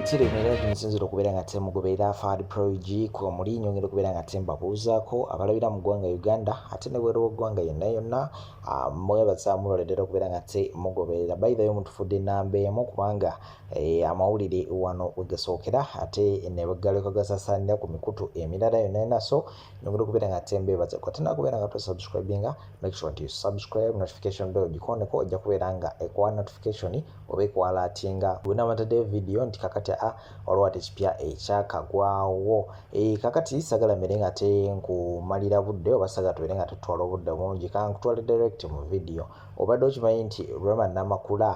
Kampitire era gyensinzira okubeera nga temugoberera Fahad Proj ku muli nyongera okubeera nga tembabuuzaako abalabira mu ggwanga Uganda ate ne bweru w'eggwanga yonna yonna ah, mwebaza muloledera okubeera nga temugoberera. By the way mutufudde namba emu kubanga eh, amawulire wano wegasookera ate ne galeka gasasaanira ku mikutu emirala yonna yonna so nyongera okubeera nga tembeebaza ate nakubeera nga tosubscribinga make sure nti you subscribe notification bell gikoneko ojja kubeera nga ekuwa notification oba ekwalatinga bwena bataddeyo video nti kakati a waliwo ate ekipya ekyakagwawo e, kakati sagala mere nga te nkumalira budde oba sagala tubeere nga tutwala obudde bungi kankutwale direct mu video obadde okimanyi nti rema namakula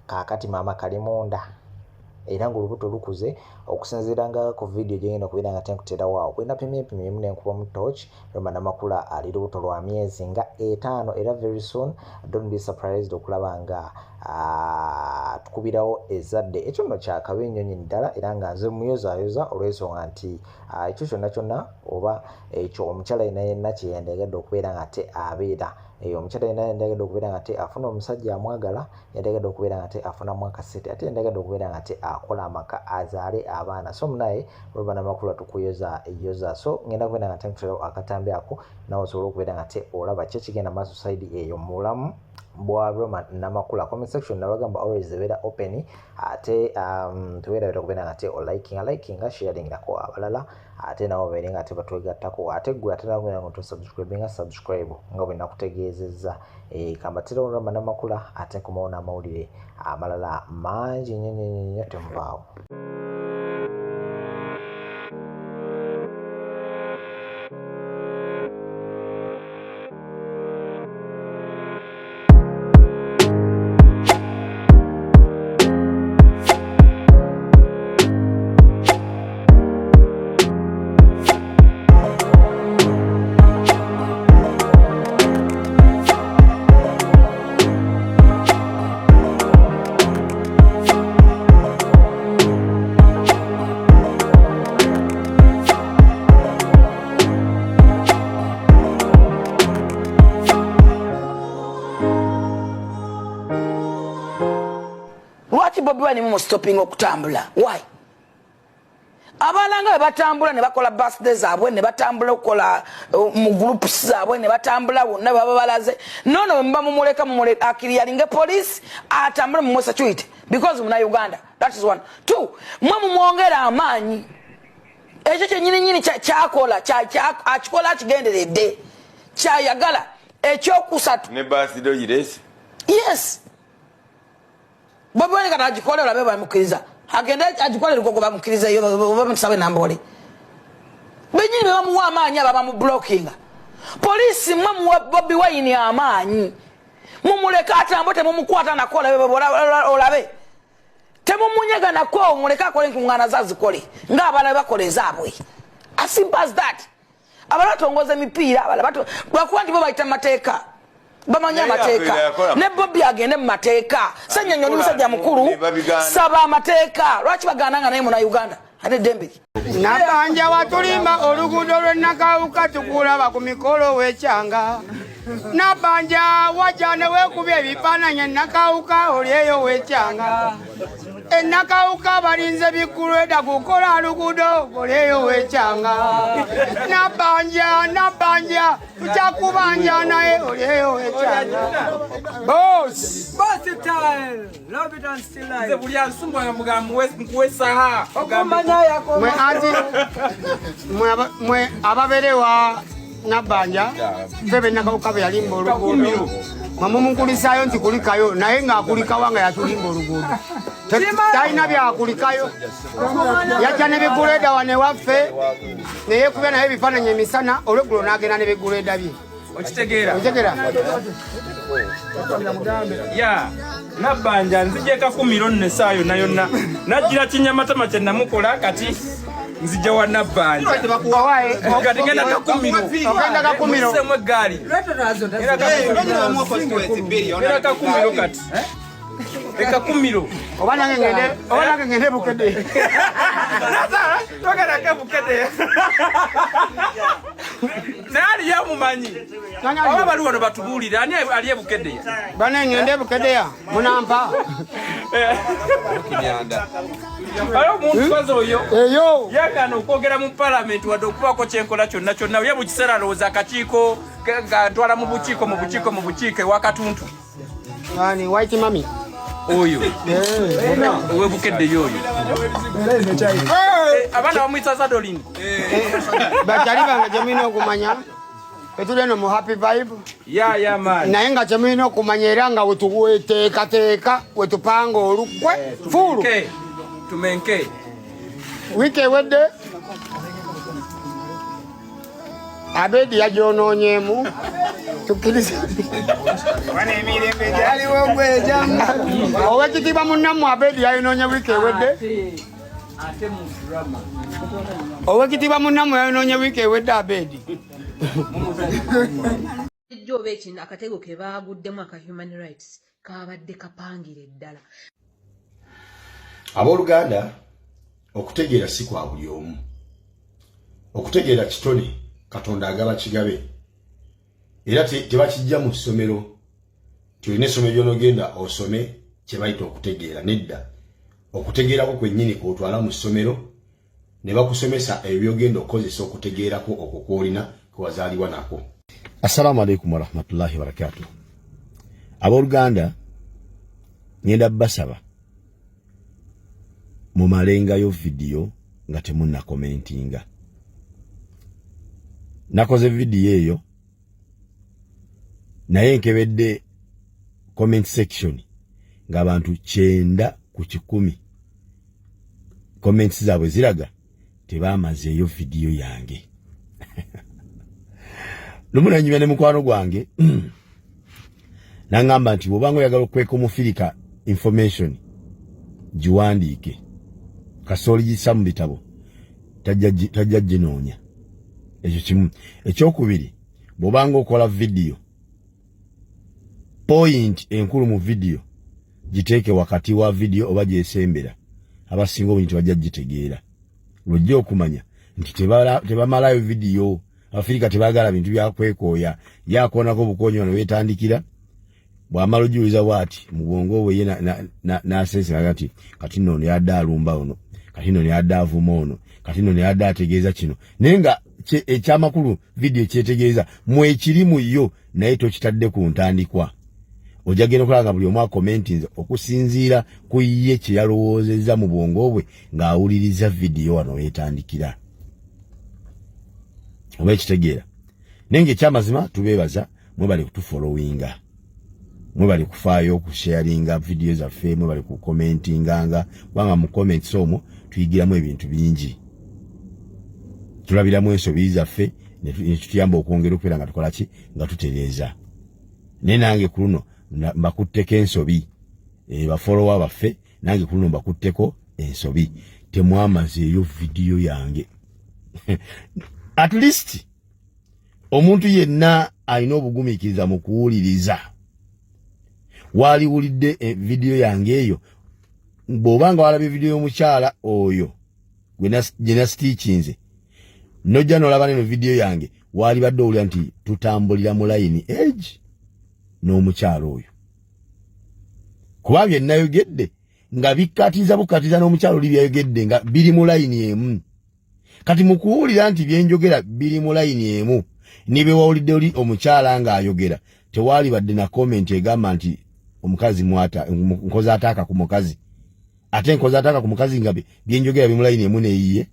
kakati maama kali munda era ng'olubuto lukuze okusinziira nga ku vidiyo gyengenda okubeera nga tenkuterawo awo bwenapimyepimyemu nenkubamu torch Rema Namakula ali lubuto lwa myezi nga etaano era very soon don't be surprised okulaba nga ah, tukubirawo ezadde ekyo nno kyakabi nnyo nyini ddala era nga nze muyozayoza olw'ensonga nti ah, ekyo kyonna kyonna oba ekyo omukyala yenna yenna kyeyandiyagadde okubeera nga ate abeera eyo omukyala yenna yandiyagadde okubeera nga ate afuna omusajja amwagala yandiyagadde okubeera nga ate afunamu akasente ate yandiyagadde okubeera nga ate akola amaka azaale abaana so munaye Rema Namakula tukuyoza yoza so ngenda kubeera nga tenkuterawo akatambi ako nawe osobole okubeera nga te olaba ki ekigenda maaso side eyo mubulamu bwa Rema Namakula comment section nabagamba always ebeera open ate um, tewerabira kubeera nga te olikinga likinga sharingirako abalala ate nabo babeere nga ate batwegattako ate gwe ate nakubeera nga tosubscribinga subscribe nga bwe nakutegeezezza e, kambaterawo Rema Namakula ate nkomawo n'amawulire amalala mangi nnyo nnyo nnyo temuvaawo. Lwaki Bobi Wine mumustopinga okutambula? Why? Abaana nga bwebatambula ne bakola birthday zaabwe ne batambula okukola eh, mu groups zaabwe ne batambula wonna baba balaze nono bwemuba mumuleka mumuleka akiri yalinge police atambule mumwe security because muna Uganda that is one two mwe mumwongera amaanyi ekyo kyenyini nyini kyakola akikola akigenderedde kyayagala ekyokusatu ne birthday oyirese yes Bobi Wine kati agikole olabe bamukiriza agende agikole lugogo bamukiriza yo bamusabe nambole benyini bebamuwa amaanyi aba bamublockinga poliisi mwe muwa Bobi Wine amaanyi mumuleke atambo temumukwata nako olabe temumunyega nako muleke akole enkuŋŋaana zazikole ng'abalala bakola ezaabwe as simple as that abala batongoza emipiira abala lwakuba nti bo bayita mateeka bamanyi amateeka ne bobi agende mu mateeka senyonyi oli musajja mukulu saba amateeka lwaki bagaana nga naye muna uganda ate eddembe lye nabanja watulima oluguudo lwe nakawuka tukulaba ku mikolo wekyanga nabanja wajja newekubya ebifaananyi enakawuka olyeyo wekyanga enakawuka balinze bikulweda kukola lugudo oleyo wekyanga nabanja nabanja tukyakubanja naye oleyo wekyanga boss boss time love it and still life nze buli ansumbwa nga nkuwe saha mwe anti mwe ababerewa Nabbanja ffe benakawuka be yalimba oluguudo mwe mumukulisaayo nti kulikayo naye ng'akulikawa nga yatulimba oluguudo talina byakulikayo yajja ne biguleeda wano ewaffe neyekubya naye ebifaananyi emisana olweggulo n'agenda ne biguleeda bye okitegeera okitegera ya nabbanja nzija ekakumiro nno essaawa yonna yonna najjira kinyamatama kye namukola kati nzija wa nabbanja kati ngenda kakumiro ogenda kakumiro semu eggaali ngenda kakumiro kati ekakumiro oba nange ngende oba nange ngende bukedde togendako bukedde naye aliyo amumanyi oba bali wano batubuulire ani ali ebukedeya bane ngende ebukedeya munampa Kinyanda. Ala omuntu kwazi oyo Eyo yagaana okwogera mu palamenti wadde okubaako kyenkola kyonna kyonna. Ye mu kiseera alowooza akakiiko nga ntwala mu bukiiko mu bukiiko mu bukiiko ewa Katuntu. Ani white mami? Oyo owebukedde yoyo. Abaana bamuyita Zadolin. Bakyali bange, kyemulina okumanya, etuli eno mu happy vibe. Ya man. Naye nga kyemulina okumanya, era nga wetuweteekateeka, wetupanga olukwe fuulu. Ke tumenke. Wiiki ewedde Abedi yagyonoonyeemu, tukkirize. Owekitiibwa munnammwe Abedi yayonoonye wiiki ewedde. Ate mu drama. Owekitiibwa munnammwe yayonoonye wiiki ewedde, Abedi. Ejjo oba ekino akatego ke baaguddemu aka human rights kabadde kapangire ddala. Abooluganda, okutegeera si kwa buli omu. Okutegeera kitone, Katonda agaba kigabe, era tebakijja mu ssomero nti olina essomero gy'onogenda osome kye bayita okutegeera. Nedda, okutegeerako kwennyini kwotwala mu ssomero ne bakusomesa ebyo byogenda okukozesa okutegeerako okwo kwolina kwewazaalibwa nako. Assalamu alaikum warahmatullahi wabarakatuh. Abooluganda, ngenda basaba mumalengayo vidiyo nga temunnakomentinga. Nakoze vidiyo eyo, naye nkebedde comment section ng'abantu 90% comments zaabwe ziraga tebamazeeyo vidiyo yange. Lumu nanyumya ne mukwano gwange, naŋŋamba nti bw'obanga oyagala okukweka omufirika information, giwandiike, kasita oligisa mu bitabo tajja ginoonya. Ekyo kimu. Ekyokubiri, bw'obanga okola vidiyo, point enkulu mu vidiyo giteeke wakati wa vidiyo oba gyesembera, abasinga obungi tebajja gitegeera. Lwojja okumanya nti tebamalayo vidiyo. Abafirika tebaagala bintu byakwekooya. Yakoonako bukoonyi wano weetandikira, bw'amala ojuliza bw'ati mu bwongo bwe ye n'asensinga nti kati nno ono yadde alumba ono, kati nno yadde avuma ono, kati nno yadde ategeeza kino, naye nga ekyamakulu vidiyo kyetegeeza mwekiri mu yo, naye tokitadde ku ntandikwa. Ojja genda okulaba nga buli omu akomentinze okusinziira ku ye kye yalowoozezza mu bwongo bwe ng'awuliriza vidiyo wano weetandikira, oba ekitegeera. Naye ngaekyamazima, tubeebaza, mwebale kutufollowinga, mwebale kufaayo okusharinga vidiyo zaffe, mwebale kukomentinganga, kubanga mu comments omwo tuyigiramu ebintu bingi, tulabiramu ensobi zaffe ne tutuyamba okwongera okubeera nga tukola ki, nga tutereeza. Naye nange ku luno mbakutteko ensobi. Bafollower baffe, nange ku luno mbakutteko ensobi, temwamazeeyo vidiyo yange. At least omuntu yenna alina obugumiikiriza mu kuwuliriza waaliwulidde vidiyo yange eyo. Bw'oba nga walabye vidiyo y'omukyala oyo gye nasitiikinze, nojja n'olaba neno vidiyo yange, waalibadde owulira nti tutambulira mu layini egi n'omukyala oyo, kuba bye nayogedde nga bikkatiza bukkatiza n'omukyala oli byayogedde nga biri mu layini emu. Kati mu kuwulira nti byenjogera biri mu layini emu ne bye wawulidde oli omukyala ng'ayogera, tewaalibadde na comment egamba nti omukazi mwata nkoze ataaka ku mukazi, ate nkoze ataaka ku mukazi nga byenjogera biri mu layini emu neyiye.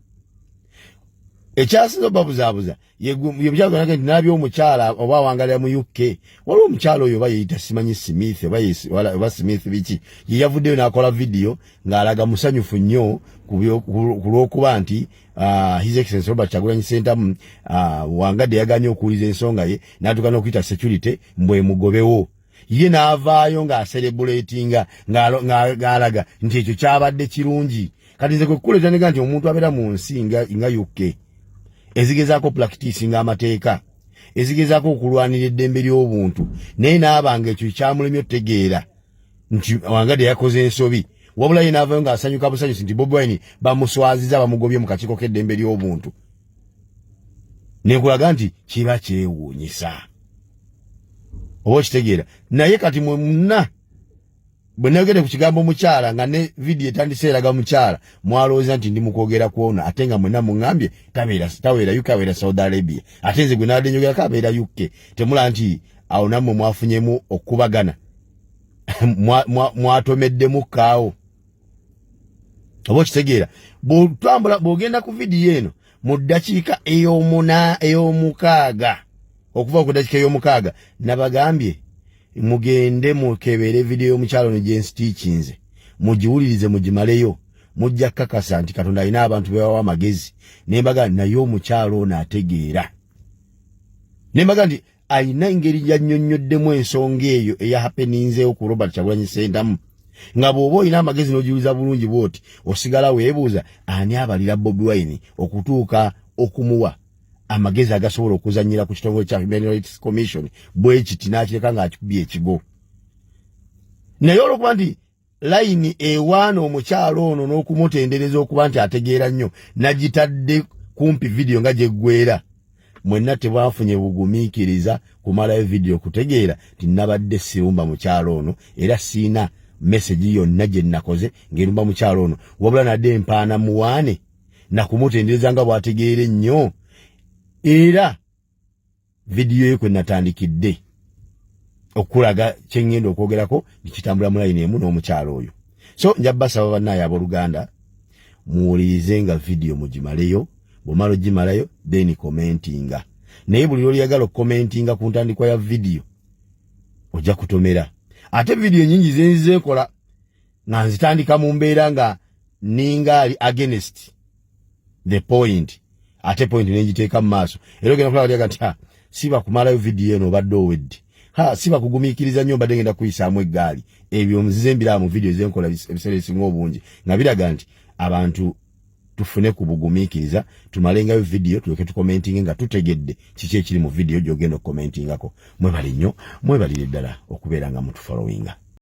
Ekyasinza obabuzaabuza ye mukyala gwange nti nalabye omukyala oba awangalira mu UK. Waliwo omukyala oyo oba yeyita simanyi Smith oba Smith biki, ye yavuddeyo n'akola vidiyo ng'alaga musanyufu nnyo ku lw'okuba nti His Excellency Robert Kyagulanyi Ssentamu Wangadde yaganye okuwuliza ensonga ye, n'atuuka n'okuyita security mbwemugobewo. Ye n'avaayo ng'aserebuletinga ng'alaga nti ekyo kyabadde kirungi. Kati nze kwe kukuleeta nega nti omuntu abeera mu nsi nga UK ezigezaako practicinga amateeka, ezigezaako okulwanira eddembe ly'obuntu, naye n'abanga ekyo kyamulemye otegeera nti Wangadde yakoze ensobi, wabula ye n'avayo ng'asanyuka busanyusi nti Bobi Wine bamuswaziza, bamugobye mu kakiiko k'eddembe ly'obuntu, nenkulaga nti kiba kyewuunyisa, oba okitegeera. Naye kati mwe munna Bwe nayogedde ku kigambo mukyala nga ne vidiyo etandise eraga mukyala, mwalowooza nti ndi mukwogera kwona, ate nga mwenna muŋŋambye tabeera UK, abeera Saudi Arabia, ate nze gwe nabadde njogerako abeera UK. Temulaba nti awo nammwe mwafunyemu okukubagana, mwatomeddemu kaawo? Oba okitegeera, bw'otambula bw'ogenda ku vidiyo eno mu ddakiika 6 okuva ku ddakiika 6, nabagambye mugende mukebere vidiyo y'omukyalo ono gyensitiikinze, mugiwulirize, mugimaleyo, mujja kukakasa nti Katonda alina abantu bewawa amagezi. Nembaga naye omukyalo ono ategeera, nembaga nti alina engeri yannyonnyoddemu ensonga eyo eyahappeninzeewo ku Robert Kyagulanyi Ssentamu, nga bw'oba olina amagezi n'ogiwuliza bulungi bw'oti, osigala weebuuza ani abalira Bobi Wine okutuuka okumuwa amagezi agasobola okuzannyira ku kitongole kya Human Rights Commission bwe kiti, n'akireka ng'akikubye ekigo. Naye olwokuba nti layini ewaana omukyalo ono n'okumutendereza okuba nti ategeera nnyo, nagitadde kumpi vidiyo nga gyeggwera, mwenna tebwafunye bugumiikiriza kumalayo vidiyo kutegeera nti nabadde sirumba mukyalo ono, era siina message yonna gye nnakoze ng'erumba mukyalo ono, wabula nadde empaana muwaane nakumutendereza nga bw'ategeera ennyo. Era vidiyo ye kwe natandikidde okulaga kyeŋŋenda okwogerako nikitambula mu layini emu n'omukyalo oyo. So nja basaba bannaaye abooluganda, muwulirize nga vidiyo mugimaleyo. Bw'omala ogimalayo, then commentinga. Naye buli lwoliyagala okucommentinga ku ntandikwa ya vidiyo, ojja kutomera. Ate vidiyo nyingi zenzizeekola nga nzitandika mu mbeera nga ninga ali against the point, ate point nengiteeka mu maaso, era ogenda kulaba lyaga nti ha, siba kumalayo vidiyo eno obadde owedde, ha, siba kugumiikiriza nnyo, mbadde ngenda kuyisaamu eggaali. Ebyo nzize mbiraba mu vidiyo zenkola ebiseera ebisinga obungi, nga biraga nti abantu tufune ku bugumiikiriza, tumalengayo vidiyo, tuleke tucommentinge nga tutegedde kiki ekiri mu vidiyo gyogenda okucommentingako. Mwebale nnyo, mwebalire ddala okubeera nga mutufollowinga.